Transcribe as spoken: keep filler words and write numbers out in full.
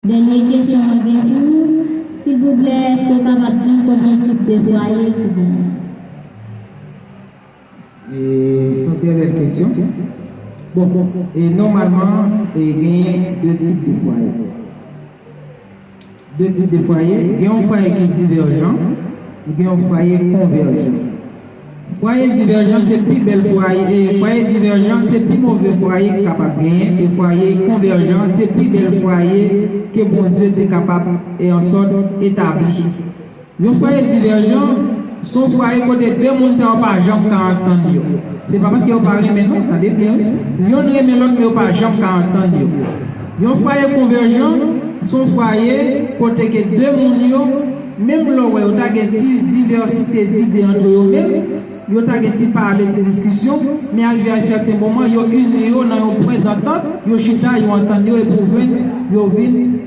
Dènye kesyon mwen gen pou ou, silvouplè, èske w kapab di m konbyen tip de fwaye ki genyen? E, se yon trè bèl kesyon. Bon, e nòmalman, e genyen de tip de fwaye. De tip de fwaye. Gen yon fwaye ki divèjan, gen yon fwaye konvèjan. Fwaye divèjan se pi bèl fwaye, e fwaye divèjan se pi move fwaye ki kapab genyen, e fwaye konvèjan se pi bèl fwaye ke Bondye te kapab e ansòt etabli. Yon fwaye divèjan se yon fwaye kote de moun sa yo pa janm ka antann yo. Se pa paske yo pa renmen non, tande byen wi. Yonn renmen lòt men yo pa janm ka antann yo. Yon fwaye konvèjan se yon fwaye kote ke de moun yo, menm lè w wè yo ta gen ti divèsite dide antre yo menm, yo ta gen ti pale, ti diskisyon, men arive a sèten moman, yo ini yo nan yon pwen dantant, yo chita, yo antann yo, epi w jwenn yo vin